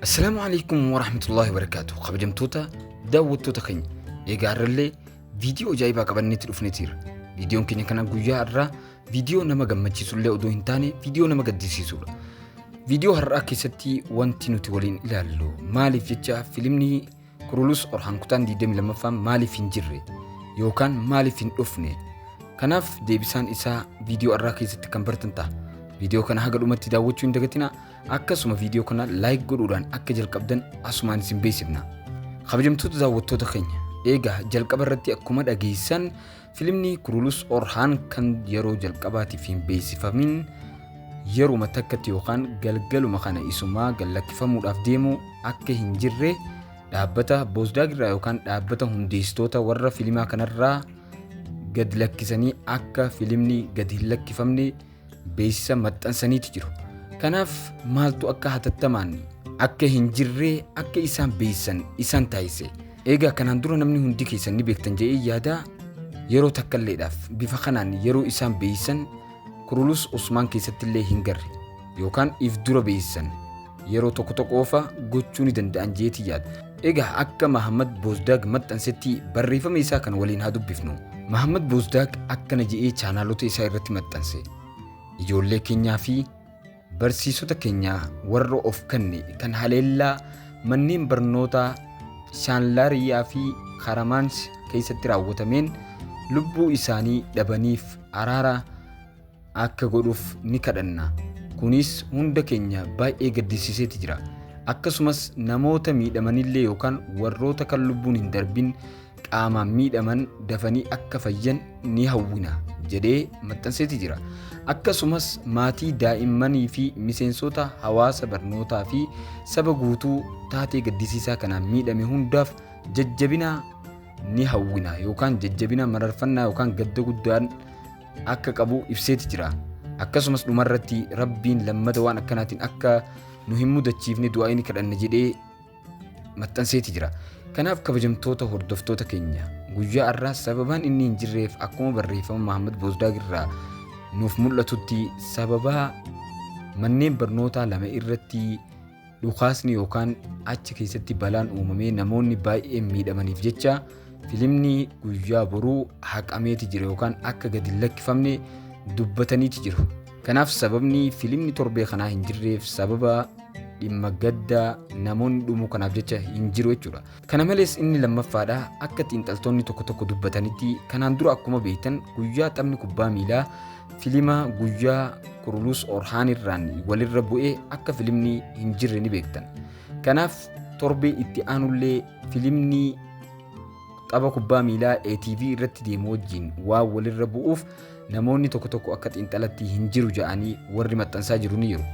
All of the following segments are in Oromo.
Assalaamu alaikum warahmatullahi wabarakaatu. Kabajamtoota daawwattoota keenya, egaa har'allee viidiyoo ajaa'ibaa qabanneetti dhufneetiira. Viidiyoon keenya kana guyyaa har'aa viidiyoo nama gammachiisullee odoo hin taane viidiyoo nama gaddisiisudha. Viidiyoo har'aa keessatti wanti nuti waliin ilaallu maaliif jecha filimni Kurulus Orhaan kutaan 22ffaan maaliif hin jirre yookaan maaliif hin dhufne? Kanaaf deebisaan isaa viidiyoo har'aa keessatti kan bartan ta'a. Viidiyoo kana haga dhumatti daawwachuu hin dagatinaa. Akkasuma viidiyoo kana like godhuudhaan akka jalqabdan asumaan isin beeksifna. Kabajamtoota daawwattoota keenya, eegaa jalqaba irratti akkuma dhageessan filimni Kurulus Orhaan kan yeroo jalqabaatiif hin beeksifamin yeruma takkatti yookaan galgaluma kana isumaa gallakkifamuudhaaf deemu akka hin jirre dhaabbata Boozdaag irraa yookaan dhaabbata hundeessitoota warra filimaa kanarraa gad lakkisanii akka filimni gad hin lakkifamne beeksisa maxxansaniiti jiru. Kanaaf maaltu akka hatattamaan akka hin jirree akka isaan beeksisan isaan taasise? Eegaa kanaan dura namni hundi keessan ni beektan jedhee yaada, yeroo takkalleedhaaf bifa kanaan yeroo isaan beeksisan Kurulus Usmaan keessattillee hin garre yookaan if dura beeksisan yeroo tokko tokko qofa gochuu ni danda'an jeetii yaada. Egaa akka Mahammad Boozdaag maxxansetti barreeffama isaa kana waliin haa dubbifnu. Mahammad Boozdaag akkana je'ee chaanaalota isaa irratti maxxanse. Ijoollee keenyaa fi barsiisota keenya warra of kanne kan haleellaa manneen barnootaa Shaanlaariyaa fi Karamaans keessatti raawwatameen lubbuu isaanii dhabaniif araara akka godhuuf ni kadhanna. Kunis hunda keenya baay'ee gaddisiiseeti jira. Akkasumas namoota miidhamanillee yookaan warroota kan lubbuun hin darbin qaamaan miidhaman dafanii akka fayyan ni hawwina jedhee maxxanseeti jira. Akkasumas maatii daa'immanii fi miseensota hawaasa barnootaa fi saba guutuu taatee gaddisiisaa kanaan miidhame hundaaf jajjabina ni hawwina yookaan jajjabina mararfannaa yookaan gadda guddaan akka qabu ibseeti jira. Akkasumas dhumarratti Rabbiin lammata waan akkanaatiin akka nu hin mudachiifne du'aa ni kadhanna jedhee maxxanseeti jira. Kanaaf kabajamtoota hordoftoota keenya, guyyaa har'aa sababaan inni hin jirreef akkuma barreeffama Mahammad Boozdaag irraa nuuf mul'atutti sababaa manneen barnootaa lama irratti dhukaasni yookaan achi keessatti balaan uumamee namoonni baay'een miidhamaniif jecha filimni guyyaa boruu haqameeti jira yookaan akka gadi hin lakkifamne dubbataniiti jiru. Kanaaf sababni filimni torbee kanaa hin jirreef sababa dhimma gaddaa namoonni dhumuu kanaaf jecha hin jiru jechuudha. Kana malees inni lammaffaadha, akka xiinxaltoonni tokko tokko dubbatanitti kanaan dura akkuma beektan guyyaa taphni kubbaa miilaa filima guyyaa Kurulus Orhaan irraan walirra bu'ee akka filimni hin jirre ni beektan. Kanaaf torbee itti aanullee filimni tapha kubbaa miilaa ATV irratti deemu wajjin waan walirra bu'uuf namoonni tokko tokko akka xiinxalatti hin jiru ja'anii warri maxxansaa jiru ni jiru.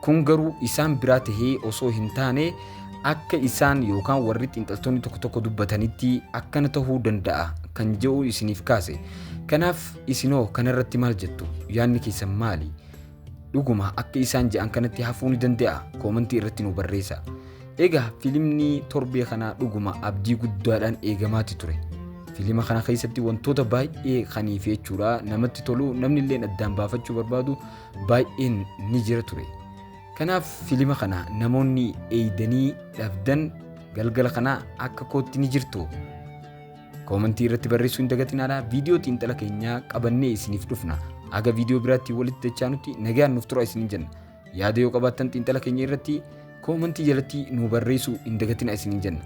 Kun garuu isaan biraa tahee osoo hin taane akka isaan yookaan warri xiinxaltoonni tokko tokko dubbatanitti akkana tahuu danda'a kan jedhu isiniif kaase. Kanaaf isinoo kanarratti maal jettu? Yaadni keessan maali? Dhuguma akka isaan je'an kanatti hafuu ni danda'a? Koomantii irratti nu barreessaa. Egaa filimni torbee kanaa dhuguma abdii guddaadhaan eegamaati ture. Filima kana keessatti wantoota baay'ee kaniif jechuudha namatti tolu, namni illee addaan baafachuu barbaadu baay'een ni jira ture. Kanaaf filima kana namoonni eeydanii dhabdan galgala kana akka kootti ni jirtu. Koomantii irratti barreessuu hin dagatinaadha. Viidiyoo xiinxala keenyaa qabannee isiniif dhufna. Haga viidiyoo biraatti walitti dachaanutti nagaan nuuf tura isiniin jenna. Yaada yoo qabaattan xiinxala keenya irratti koomantii jalatti nu barreessuu hin dagatina isiniin jenna.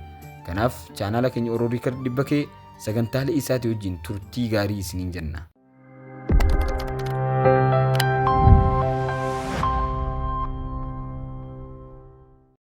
Kanaaf chaanaala keenya Orooriikar dhibba kee sagantaalee isaatii wajjin turtii gaarii isiniin jenna.